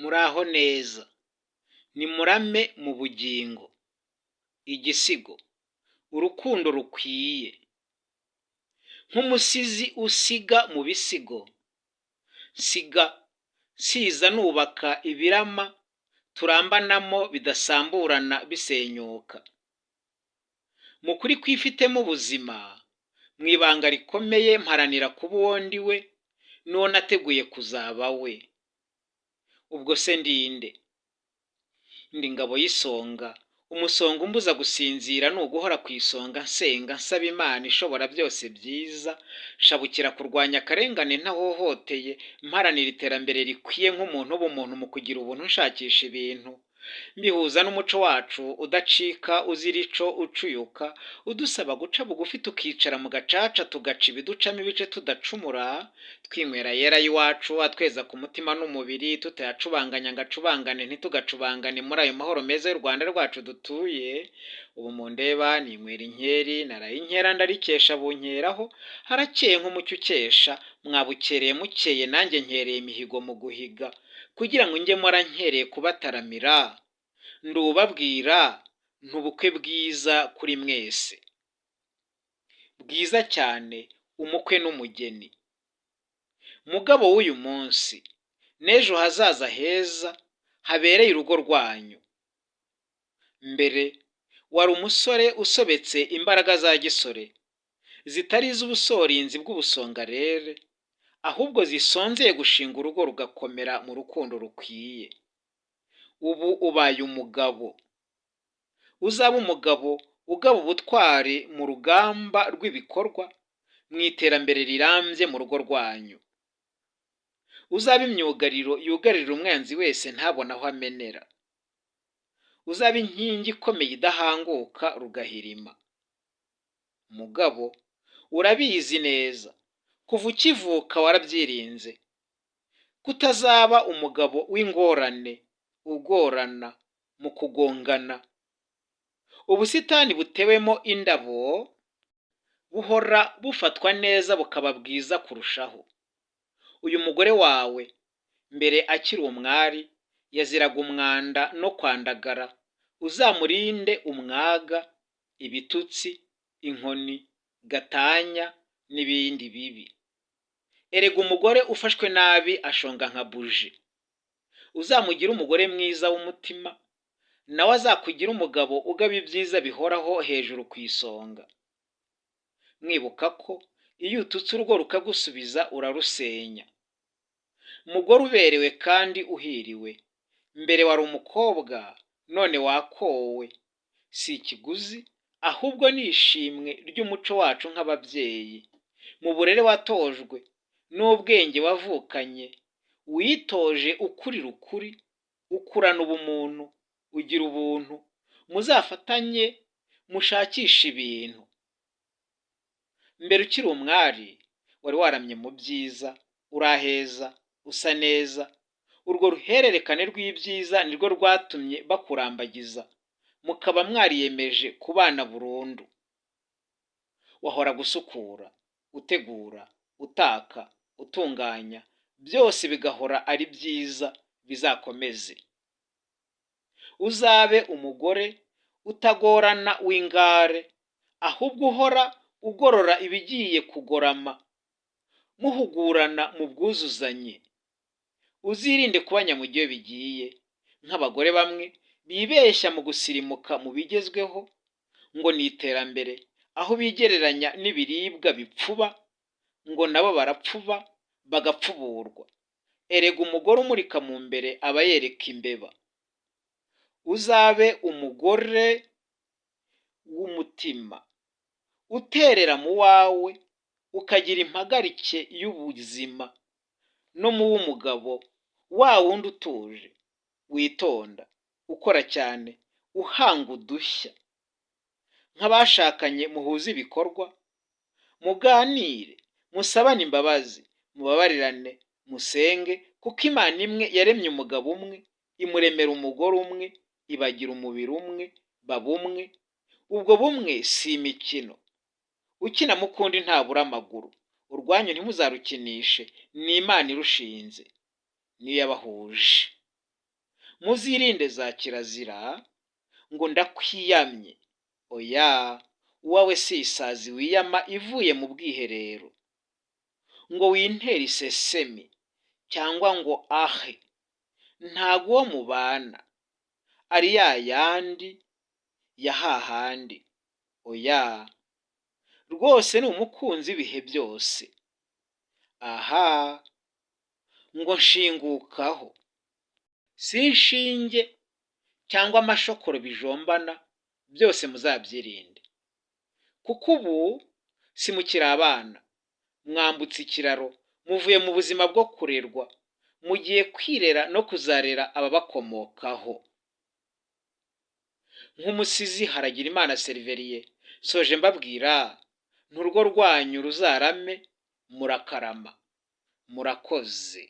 Muraho neza, nimurame mu bugingo, igisigo, urukundo rukwiye, nk'umusizi usiga mu bisigo, nsiga nsiza nubaka ibirama turambanamo bidasamburana bisenyuka. Mu kuri kwifitemo ubuzima, mu ibanga rikomeye mparanira kuba uwo ndi we n'uwo nateguye kuzaba we. Ubwo se ndi nde? Ndi ingabo y'isonga, umusonga umbuza gusinzira ni uguhora ku isonga nsenga nsaba Imana ishobora byose byiza, nshabukira kurwanya akarengane ntahohoteye, mparanira iterambere rikwiye nk'umuntu w'ubumuntu mu kugira ubuntu nshakisha ibintu, mbihuza n'umuco wacu udacika uzira ico ucuyuka, udusaba guca bugufi tukicara mu gacaca tugaca ibiducamo ibice tudacumura, twinywera ayera y'iwacu atweza ku mutima n'umubiri, tutayacubanganya ngo acubangane ntitugacubangane muri ayo mahoro meza y'u Rwanda rwacu dutuye, ubu mundeba ninywera inkeri, naraye inkera ndarikesha bunkeraho, harakeye nk'umucyo ukesha, mwabukereye mukeye nanjye nkereye imihigo mu guhiga, kugira ngo njye mpora nkereye kubataramira, ndubabwira nti ubukwe bwiza kuri mwese. Bwiza cyane umukwe n'umugeni. Mugabo w'uyu munsi n'ejo hazaza heza habereye urugo rwanyu. Mbere wari umusore usobetse imbaraga za gisore, zitari iz'ubusorinzi bw'ubusongarere, ahubwo zisonzeye gushinga urugo rugakomera mu rukundo rukwiye. Ubu ubaye umugabo. Uzaba umugabo ugaba ubutwari mu rugamba rw'ibikorwa, mu iterambere rirambye mu rugo rwanyu. Uzaba imyugariro yugarira umwanzi wese ntabone aho amenera. Uzaba inkingi ikomeye idahanguka rugahirima. Mugabo, urabizi neza, kuva ukivuka warabyirinze, kutazaba umugabo w'ingorane, ugorana mu kugongana. Ubusitani butewemo indabo buhora bufatwa neza bukaba bwiza kurushaho. Uyu mugore wawe mbere akiri umwari yaziraga umwanda no kwandagara, uzamurinde umwaga, ibitutsi, inkoni, gatanya n'ibindi bibi. Erega umugore ufashwe nabi ashonga nka buji. Uzamugire umugore mwiza w'umutima, nawe azakugire umugabo ugaba ibyiza bihoraho hejuru ku isonga. Mwibuka ko iyo ututse urugo rukagusubiza urarusenya. Mugore uberewe kandi uhiriwe, mbere wari umukobwa none wakowe, si ikiguzi ahubwo ni ishimwe ry'umuco wacu nk'ababyeyi. Mu burere watojwe n'ubwenge wavukanye, witoje ukurira ukuri, ukurana ubumuntu, ugira ubuntu, muzafatanye mushakishe ibintu. Mbere ukiri umwari wari waramye mu byiza, uri aheza, usa neza, urwo ruhererekane rw'ibyiza nirwo rwatumye bakurambagiza, mukaba mwariyemeje kubana burundu. Wahoraga usukura, utegura, utaka, utunganya, byose bigahora ari byiza bizakomeze. Uzabe umugore utagorana w'ingare, ahubwo uhora ugorora ibigiye kugorama, muhugurana mu bwuzuzanye. Uzirinde kuba nyamujya iyo bigiye, nk'abagore bamwe bibeshya mu gusirimuka mu bigezweho ngo ni iterambere, aho bigereranya n'ibiribwa bipfuba ngo nabo barapfuba bagapfuburwa. Erega umugore umurika mu mbere aba yereka imbeba. Uzabe umugore w'umutima, uterera mu wawe, ukagira impagarike y'ubuzima no mu w'umugabo, wa wundi utuje, witonda, ukora cyane, uhanga udushya. Nk'abashakanye muhuze ibikorwa, muganire, musabane imbabazi, mubabarirane, musenge, kuko Imana imwe yaremye umugabo umwe, imuremera umugore umwe, ibagira umubiri umwe, baba umwe, ubwo bumwe si imikino. Ukina mukundi ntabura amaguru, urwanyu ntimuzarukinishe, ni Imana irushinze, niyo yabahuje. Muzirinde za kirazira ngo ndakwiyamye, oya, uwawe si isazi wiyama ivuye mu bwiherero, ngo wintere isesemi cyangwa ngo ahe, ntago uwo mubana ari ya yandi ya hahandi, oya, rwose ni umukunzi w'ibihe byose. Aha ngo nshingukaho, si inshinge cyangwa amashokoro bijombana, byose muzabyirinde, kuko ubu simukiri abana, mwambutse ikiraro, muvuye mu buzima bwo kurerwa, mugiye kwirera no kuzarera ababakomokaho. Nk'umusizi Haragirimana Seriveriye, soje mbabwira nti urugo rwanyu ruzarame, murakarama, murakoze.